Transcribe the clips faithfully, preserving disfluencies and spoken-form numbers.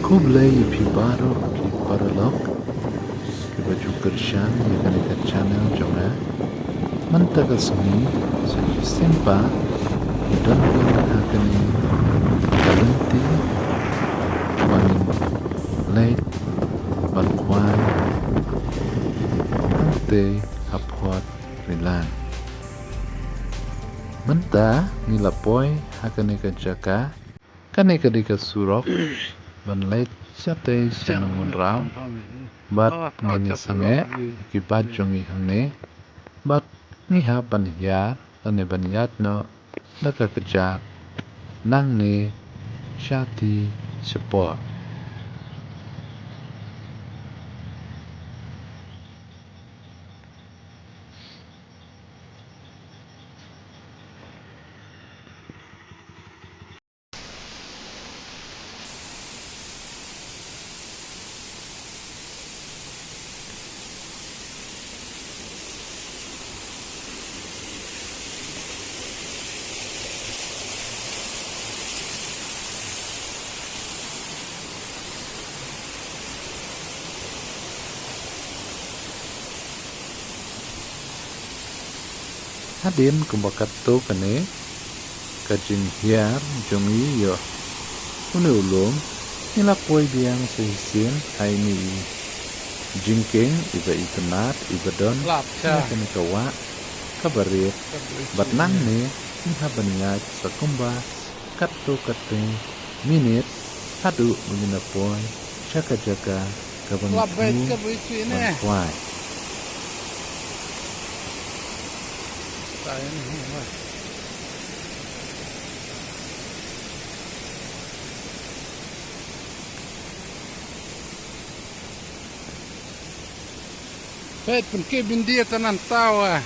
Khublei ïa phi baroh ki paralok kiba ju kyrshan ïa kane ka channel jong nga. Mynta ka sngi sa shisien pat ngi don bad ha kane ka lynti ba ngin leit ban khwai hangtei ha Port Rilang. Mynta ngi la poi ha kane ka jaka. Kane ka dei ka surok ban leit shatei sha Nongmunraw bad ngin ïa sangeh ki bad jong ngi hangne bad ngi hap ban hiar lane ban ïaid noh da ka kjat nangne shatei shapoh. Hadien kumba katto katne ka jinghiar jong ngi ïa une u lum, ngi la poi biang sa shisien ha ine i jingkieng iba itynnad iba don ïa kane ka wah kaba rit. Bad nangne ngi hap ban ïaid sa kumba katto katne minit haduh ba ngin da poi sha ka jaka kaba ngi thmu ban khwai. Peit, pynke byndia ta nangta wa.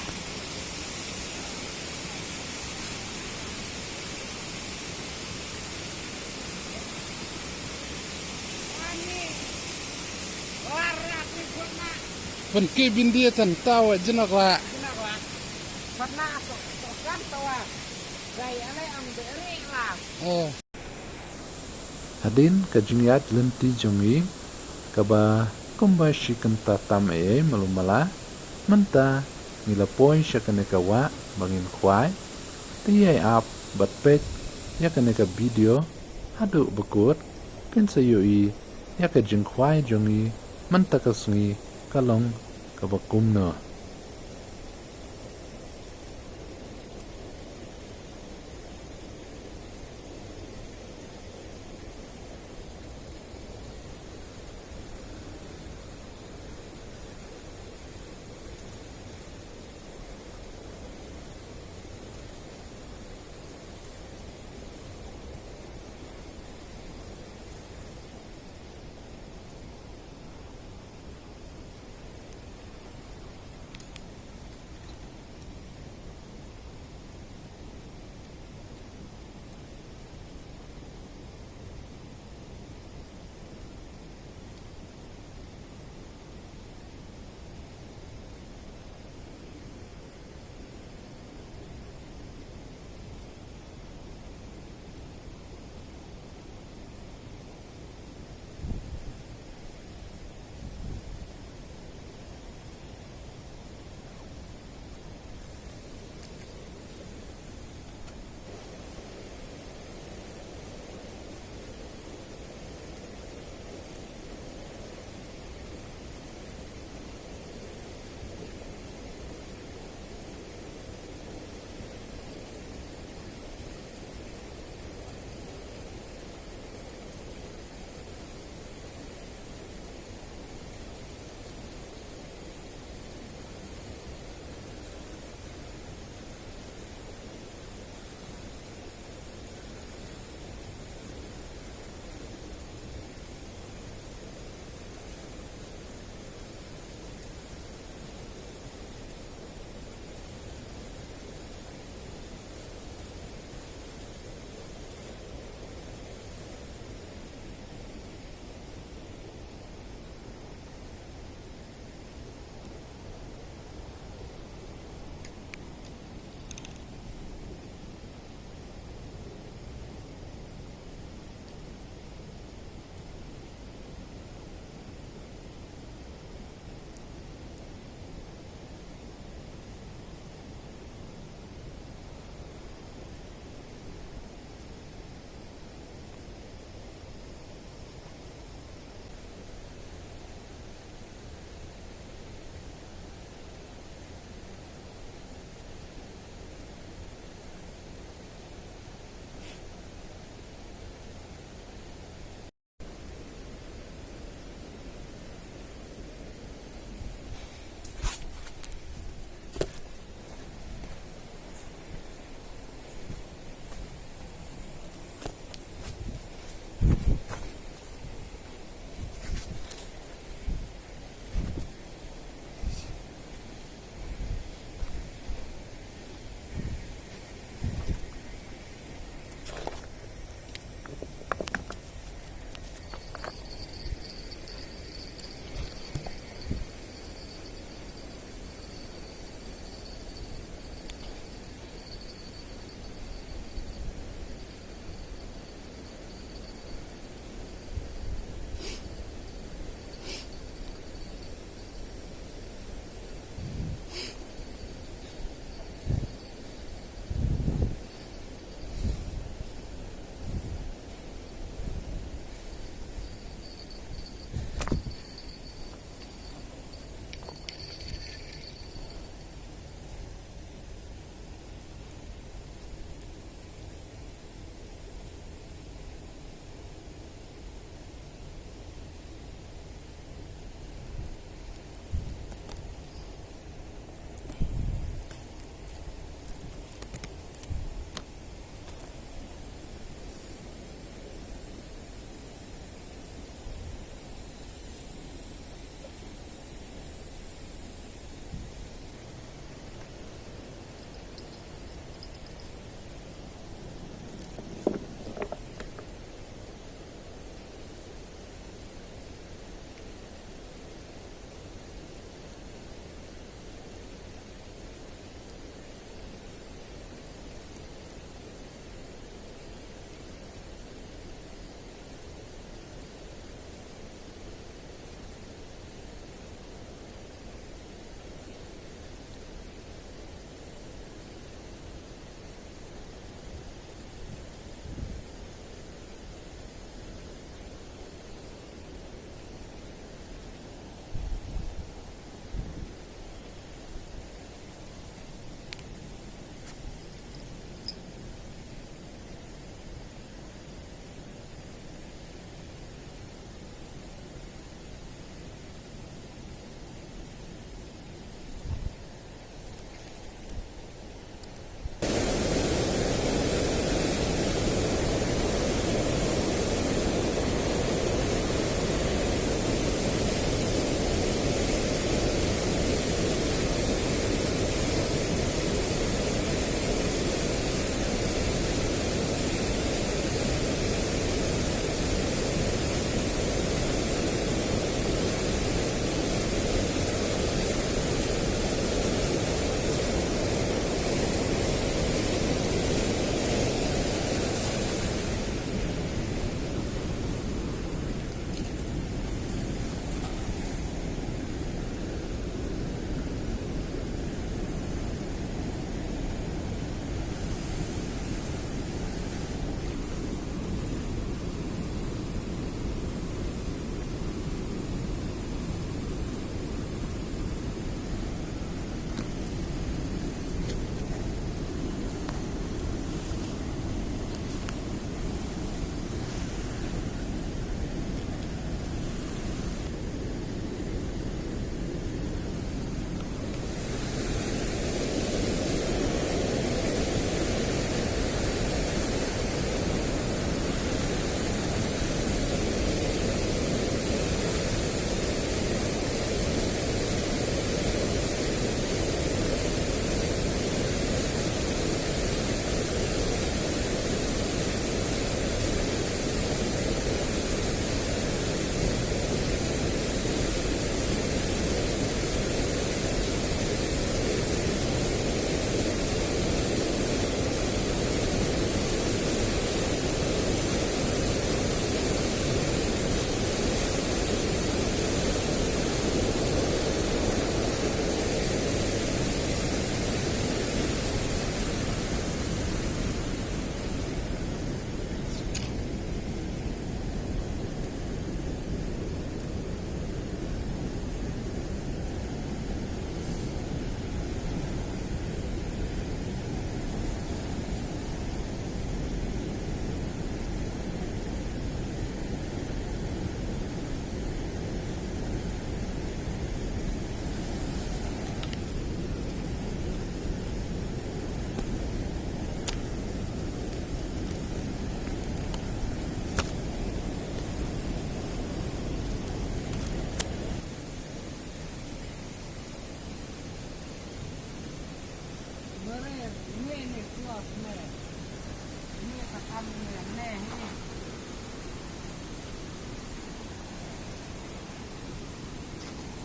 Pynke byndia ta nangta wa jnok la. Oh. Hadien ka jingïaid lynti jong ngi kaba kumba shi kynta tam ei ei malu mala, mynta ngi la poi sha kane ka wah ba ngin khwai. Te ïai ap bad peit ïa kane ka video haduh ba kut, phin sa ïohi ïa ka jingkhwai jong ngi mynta ka sngi ka long kaba kumno.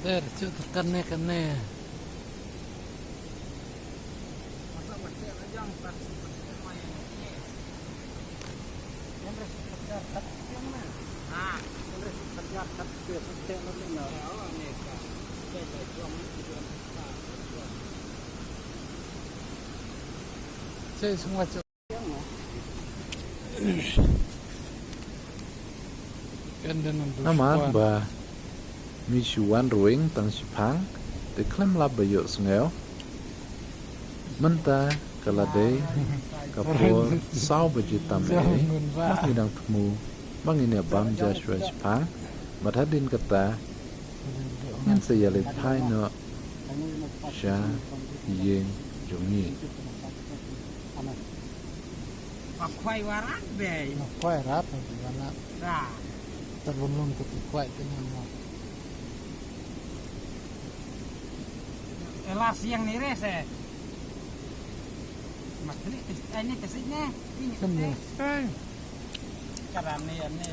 Ter, cuk tekan ne kane. Cuk, semua cuk. Namar ba mi shu wan ruwing tang shiphang te khlem lap ba ïoh sngew. Mynta ka la dei ka por saw baje tam eh. Ngi dang thmu ba ngin ïa bam ja shuwa shiphang. Bad hadien kata ngin sa ïaleit phai noh sha ïing jong ngi. Ba khwai warat bei. Ba khwai rat, ba warat. Ra. Terbelum ke khwai ke nama. Ela siang ni res eh. Mak ni kes-, eh, ni kesik ni. Ini kesik. Karam ni, ni.